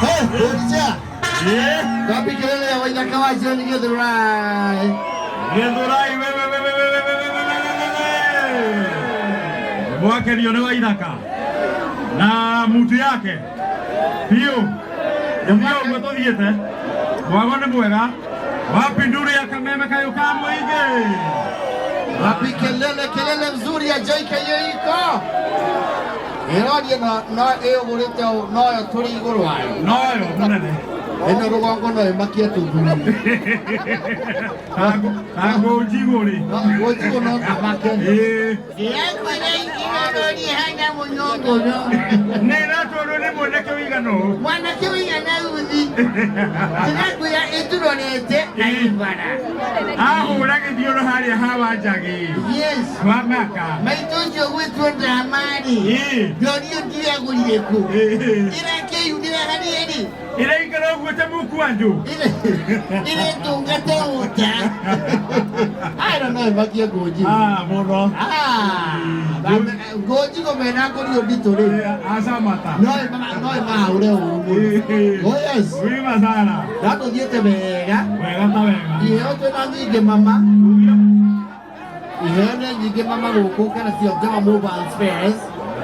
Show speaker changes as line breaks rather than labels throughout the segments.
Hey, Boria.
Ĩĩ.
Wapi kelele ya Waithaka wa John Githurai.
Githurai we we we we we we we we we we we. Mwakenio nĩ Waithaka na mutu yake biũ nĩguo ũguo tũthiĩte mwago nĩ mwega wapi nduru ya kameme kayũ ka mũingĩ.
Wapi kelele kelele mzuri ya JKU iko. Ĩroria no no ĩũgũrĩte noyo tũrĩ igũrũ wayo.
Noyo mũnene.
Ĩno rũgongo no ĩmakie tũthuri.
Kangũnjigũ rĩ.
Ngũnjigũ no kamake.
Ĩĩ.
Ndĩrakwĩra ingĩroria hana mũnyongono.
Nĩ na tondũ nĩ mwanake ũigana ũũ.
Mwanake ũigana uthi. Ndĩrakwĩra ĩtũrorete na ibara.
Ahũra gĩthiũrũ harĩa ha Wanjagi.
Yes.
Kwa maka.
Maitũ ũcio gwĩtwo Ndamari.
Ĩĩ.
Ndorio ndiagũrire kũ.
Ĩĩ.
Ĩrakĩyumĩra harĩa rĩ.
Ĩraikara ũguo ta mũkwanjũ.
Ĩretungata ũta. I don't know ĩmakie ngũnjigũ.
Ah, mũno.
Ah, ngũnjigũ mena ngũrio nditũ rĩ.
Acamata.
No ĩmahaũre ũru mũno. Oh yes.
Wima sana.
Na tũthiĩte wega.
Wega ta wega.
Iheo twĩna nyingĩ mama. Iheo nĩ nyingĩ mama gũkũ kana cio Jama Mobile Spares.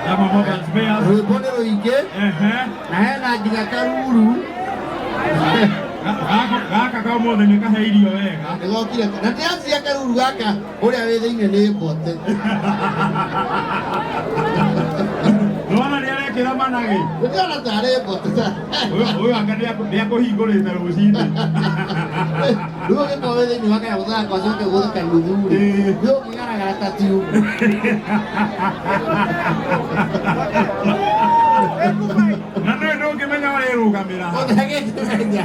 Jama Mobile Spares.
Rwĩmbo nĩ rũingĩ.
Ehe.
Na hena nginya karuru.
Gaka ka ũmũthĩ nĩ kahe irio wega.
Nĩgokire na ndĩraciria karuru gaka ũrĩa wĩ thĩinĩ nĩ mbote.
Nĩwona nĩ arekĩra managĩ.
Ndĩrona tarĩ mbote.
Ũyũ anga nĩakũhingũrĩte rũcinĩ.
Rĩu ũngĩkorwo wĩ thĩinĩ wa kanyamũ gaka ũcoke ũgũthĩ kanuthu rĩ, nĩ ũngĩgaragara ta tiubu.
Na nĩwe ndũngĩmenya ũrĩrũgamĩra.
Ũtagĩkĩmenya.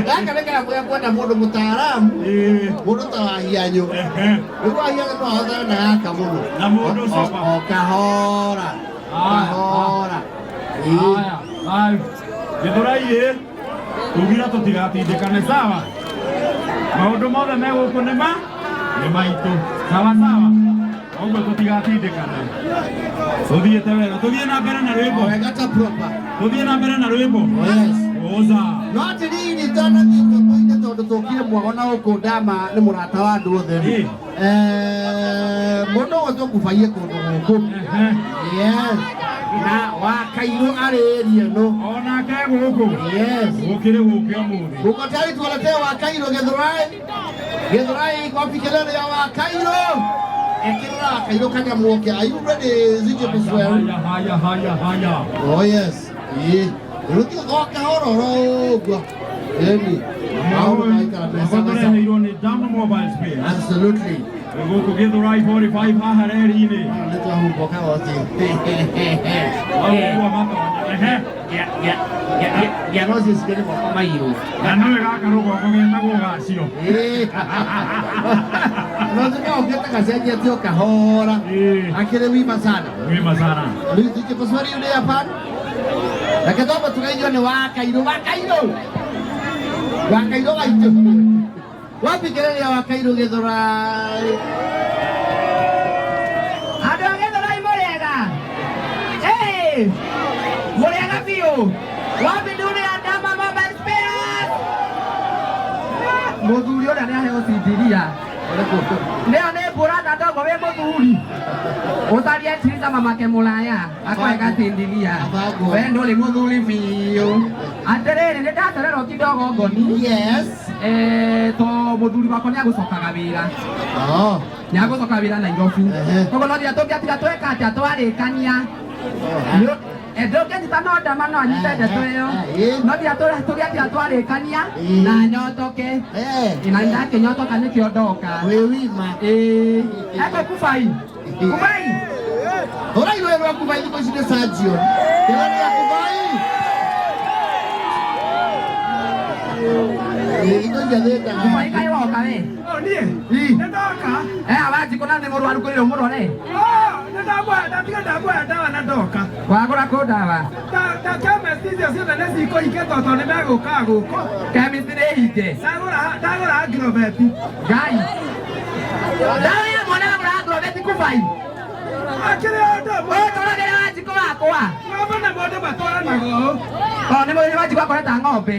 Gaka nĩ kanyamũ gĩa kwenda mũndũ mũtaaramu, mũndũ ta Wahianyũ. Rĩu Wahianyũ no ahotane na gaka mũno.
Na mũndũ sober.
O kahora. Kahora. Ĩĩ.
Haya, haya. Gĩthũrai ĩ tugira tũtigatindĩkane sawa. Maũndũ mothe me gũkũ nĩ ma nĩ maitũ. Sawa sawa. Ũguo tũtigatindĩkane. Tũthiĩte wega. Tũthiĩ na mbere na rwĩmbo.
Wega ta proper.
Tũthiĩ na mbere na rwĩmbo.
Yes.
Ũza.
No atĩrĩrĩ itanathiĩ rwĩmbo-inĩ tondũ tũkire mwago na gũkũ Ndama nĩ mũrata wa andũ othe.
Ĩĩ.
Mũndũ ũgwĩtwo Kubaie kũndũ gũkũ. Yes. Na Wakairũ arĩ area ĩno.
Onake gũkũ.
Yes.
Gũkĩrĩ gũkĩ ũmũthĩ.
Uko tayari tuwaletee Wakairũ Githurai? Githurai wapi kelele ya Wakairũ? Ekĩrĩra Wakairũ kanyamũ oke. Are you ready, ZJ Buswell?
Haya, haya, haya, haya.
Oh yes. Ĩĩ. Rĩu tiga o kahora oro ũguo. Ĩni. Maũndũ maikara me sawa sawa.
Tũreheirwo nĩ Dama Mobile Spares.
Absolutely.
Gũkũ Githurai 45 haha reri-inĩ.
Nĩ twahumbo kagoti.
Wahumbwo matonya. Ehe.
Ngĩanoci cikĩrĩ moko mairũ.
Na nĩwe gaka rũgongo getagwo gacio.
No tuka ũkĩte gacenjetio kahora. Akĩrĩ wima sana.
Wima sana.
Rĩu Paswari ũrĩ hapa. Reke twambe tugeithio nĩ Wakairũ. Wakairũ. Wakairũ waitũ. Wapi kelele ya Wakairũ Githurai?
Andũ a Githurai mũrĩega? Ĩĩ, mũrĩega biũ. Wapi nduru ya Ndama Mobile Spares? Mũthuri ũrĩa nĩ aheo cindiria. Nĩyo nĩ mbũra na ndogo wĩ mũthuri. Ũcarie tirica mamake mũraya akwae gacindiria. We ndũrĩ mũthuri biũ. Atĩrĩrĩ nĩ ndacererwo kidogo ngoni.
Yes.
To mũthuri wakwa nĩ agũcokaga wĩra.
Oh.
Nĩ agũcoka wĩra Nairobi. Koguo no nginya tũngĩatiga tweka atĩa twarĩkania. Ndũngĩnyita no ndama no anyite ndeto ĩyo. No nginya tũgĩatiga twarĩkania na nyotoke. Na ndakĩnyotoka nĩkĩo ndoka.
Wĩ wima.
Ĩĩ. Eko kubai. Kubai.
Ũrairwo rwa Kubai thikũ ici nĩ Sergio. Kelele ya Kubai. Ĩĩ, thikũ ici athĩnjaga.
Kubai kaĩ woka we.
Niĩ. Nĩ ndoka.
Awanjikũ na nĩ mũrwaru kwĩrwo mũrore.
Nĩ ndamuoya ndatiga ndamuoya ndawa na ndoka.
Wagũra kũ ndawa?
Na chemist icio ciothe nĩ cikũhingĩtwo tondũ nĩ megũkaga gũkũ.
Chemist nĩ hinge.
Ndagũra Agrovet.
Ngai. Ndawa ya mwana wagũra Agrovet Kubai.
Akĩrĩ ũndũ ũmwe.
Ũtũragĩra Wanjikũ wakwa.
Ng'ombe na mũndũ matwaranaga ũũ.
Tondũ nĩ mũthuri wanjigua akoreta ng'ombe.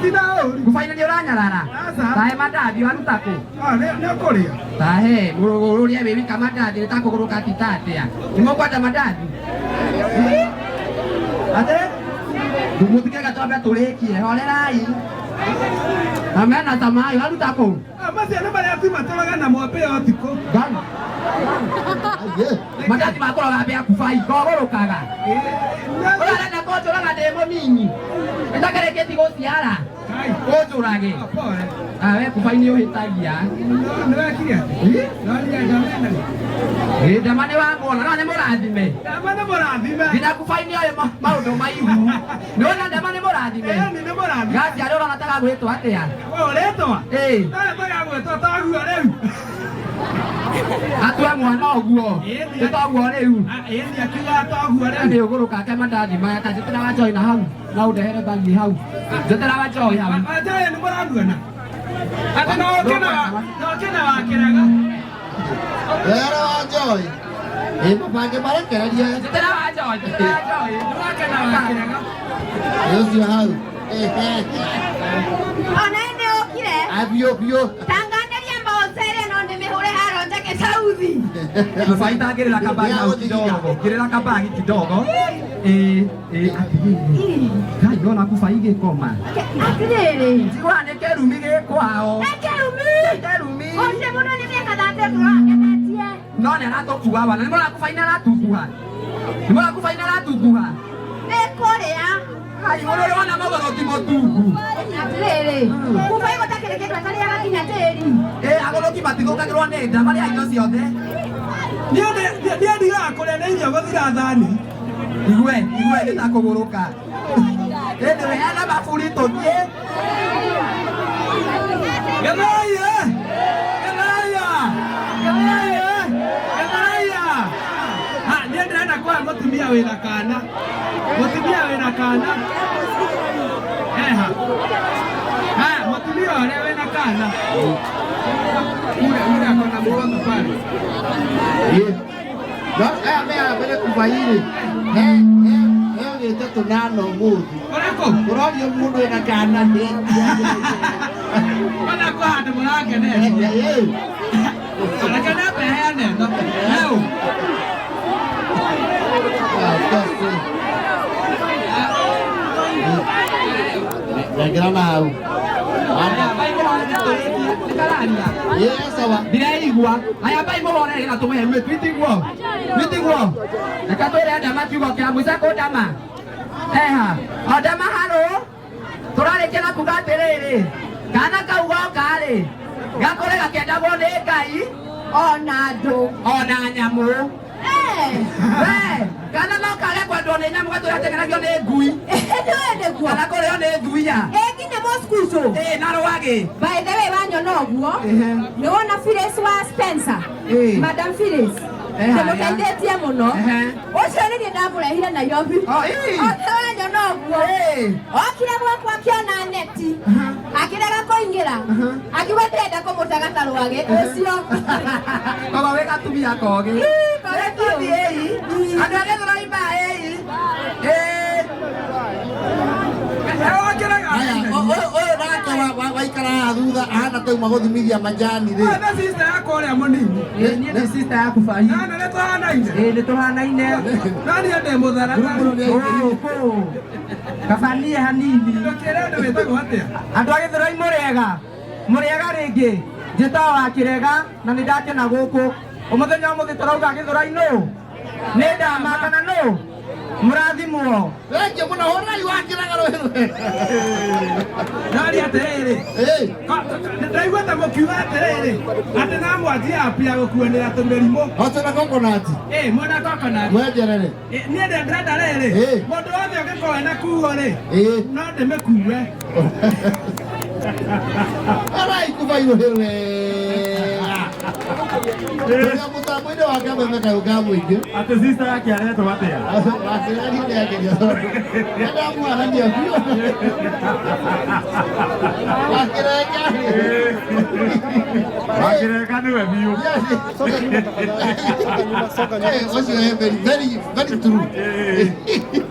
Ti na ũru.
Kubaina nĩ ũranyarara.
Aca.
Tahe mandathi waruta kũ?
Ah, nĩ ũkũrĩa.
Tahe mũrũrũrie wĩ wika mandathi nĩ ta kũgũrũka ti ta atĩa. Nĩ mũkwenda mandathi? Atĩ? Mũtikega twambe tũrĩkie, horerai. Na mena tamayo waruta kũ?
Ah, macio nĩ marĩa tu matũraga namo mbĩa ũtukũ.
Ngani. Mandathi makũroga mbĩa kubai, kogũrũkaga. Ũrĩa arenda kũnjũraga ndĩ mũnini. Nĩtakarĩkĩtie gũciara.
Kai.
Ũnjũrage.
Ah, pole.
Ah, we kubai nĩ ũhĩtagia.
Nĩ wekire atĩa? No nĩ ndama ĩno.
Ĩ ndama nĩ wamuona, no nĩ mũrathime.
Ndama nĩ mũrathime.
Nginya kubai nĩ oĩ maũndũ maihu. Nĩ wona ndama nĩ mũrathime.
Ĩni nĩ mũrathime.
Gaciarĩ ũrona ta gagwĩtwo atĩa?
We ũrĩtwa?
Ĩ.
Ndarĩ tagagwĩtwo taguo rĩu.
Atue mwana ũguo.
Ĩni.
Nĩ toguo rĩu.
Ah, ĩni akiuga toguo rĩu.
Nĩ ũgũrũka ake mandathi maya ta njĩtĩra wa Joy na hau. Na ũndehere bagi hau. Njĩtĩra wa Joy hau.
Wanjoya nĩ mũramuona. Atĩ no ũke na no ũke na wakĩrega.
Wera wa Joy. Ĩ mabange marekererie.
Njĩtĩra wa Joy, njĩtĩra wa Joy.
Nĩ wake na wakĩrega.
Ĩ ũcio hau.
Ona nĩ ũkire.
A biũ biũ.
Tanganĩria mboco ĩrĩa no ndĩmĩhũre haro njake Saudi.
Kubai ngĩrĩra kabagi hau kidogo. Ngĩrĩra kabagi kidogo. Ĩ ĩ atĩrĩrĩ. Ngai ndona kubai gĩkoma.
Atĩrĩrĩ.
Njiguaga nĩ kĩrumi gĩ kwao.
Nĩ kĩrumi.
Kĩrumi.
Ũcio mũndũ nĩ mĩaka thate tũrakenetie.
No nĩ aratũkua wana. Nĩ mũra kubai nĩ aratunguha. Nĩ mũra kubai nĩ aratunguha.
Nĩ kũrĩa.
Ai mũndũ ũrĩa wona mũgũrũki mũtungu.
Atĩrĩrĩ. Kubai gũtakĩrĩ kĩndũ atarĩaga nginya tĩri.
Ĩ agũrũki matithũkagĩrwo nĩ nda marĩa indo ciothe.
Niĩ ndigaga kũrĩa nĩ irio gũthira thani.
Igue, igue nĩ ta kũgũrũka. Ĩndĩ heana maburi tũthiĩ.
Gĩthaiya! Gĩthaiya! Gĩthaiya! Gĩthaiya! Ha, niĩ ndĩrenda kũhe mũtumia wĩna kana. Mũtumia wĩna kana. Eha. Ha, mũtumia ũrĩa wĩna kana. Ule ule ako na mkono pale.
Ĩ. No aya mea mbere kubai-rĩ. He he he ũgĩte tũnana ũmũthĩ.
Ũrĩkũ?
Ũrorio mũndũ wĩna kana.
Ona kwa handũ mũrangenetie. Reke nambe heane ĩno. Hau.
Nengera na hau.
Aya mbai mũhorere tũrĩkie. Nĩkararia.
Ĩ sawa.
Ndiraigua. Aya mbai mũhorere na tũmũhe rwĩ twitiguo. Twitiguo. Reke twĩre ndama kiugo kĩa mũico kũ ndama. Eha. O ndama harũ. Tũrarĩkia na kuga atĩrĩrĩ. Kana kau goka-rĩ, gakũre gakĩendagwo nĩ Ngai
Ona andũ.
ona nyamũ.
Eh.
We, kana no kage kwendwo nĩ nyamũ gatũrĩa atengeragio nĩ ngui.
Nĩũĩ nĩguo.
Kana kũrĩo nĩ thuia.
Ĩ nginya mosquito.
Ĩ na rwagĩ.
By the way wanyona ũguo. Nĩ wona Phyllis wa Spencer.
Ĩ.
Madam Phyllis.
Eh, harĩa.
Ndĩmũteithĩtie mũno.
Ehe.
Ũcio nĩ niĩ ndamũrehire Nairobi.
Oh, ĩ.
Othe wanyona ũguo.
Ĩ.
Okire gwakwa akĩona neti. Akĩrega kũingĩra. Akiuga ndĩrenda kũmũtega ta rwagĩ. Ũcio.
Koguo wĩ gatumia kogĩ.
Ĩ, kogĩ biũ.
Ĩ, andũ a Gĩthũrai ma ĩ. Ĩ.
Wakĩrega.
Aya, ũyũ nake waikara haha thutha ahana tauma gũthimithia majani rĩ.
Ũyũ nĩ sister yakwa ũrĩa mũnini.
Ĩ, niĩ nĩ sister yaku Bai.
Na nĩ tũhanaine.
Ĩ, nĩ tũhanaine.
No niĩ ndĩ mũthara.
Ngurunguru nĩ aingĩrire.
Kũũ, kũũ. Kaba niĩ hanini.
Ndũkĩre ũndũ wĩtagwo atĩa?
Andũ a Gĩthũrai mũrĩega. Mũrĩega rĩngĩ. Njĩtagwo wa Kĩrega na nĩ ndakena gũkũ. Ũmũthenya ũmũthĩ tũrauga Gĩthũrai nũ? Nĩ ndama kana nũ? Mũrathimwo.
Thengiũ mũno hũrai wa Kĩraga rũĩ rwega.
Ndaria atĩrĩrĩ.
Ĩ.
Ndaigua ta mũkiuga atĩrĩrĩ atĩ na mwanjia app ya gũkuanĩra tũmĩrimũ.
O twĩna coconut.
Ĩ mwena coconut.
Mwenjerere.
Ĩ, niĩ ndĩrenda rĩrĩ
Ĩ.
mũndũ wothe ũngĩkorwo ena kuo rĩ
Ĩ.
no ndĩmĩkue.
Arai kubai rũĩ rwega. Tũrĩ mũtambo-inĩ wa kameme kayũ ka mũingĩ.
Atĩ sister yake aretwo atĩa?
Wakĩrega niĩ ndĩageria tondũ nĩndamwarania biũ. Wakĩrenga.
Wakĩrega nĩwe biũ.
Eh, ũcio eh, very, very, very true.
Ĩ.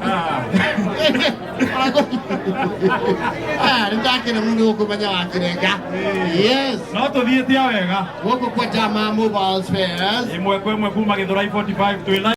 Ah.
Ah, nĩ ndakena mũno nĩ gũkũmenya wakirenga. Yes.
No tũthiĩte o wega.
Gũkũ kwa Jama Mobile Spares.
Ĩmwe kwa ĩmwe kuma Gĩthũrai 45 twĩ live.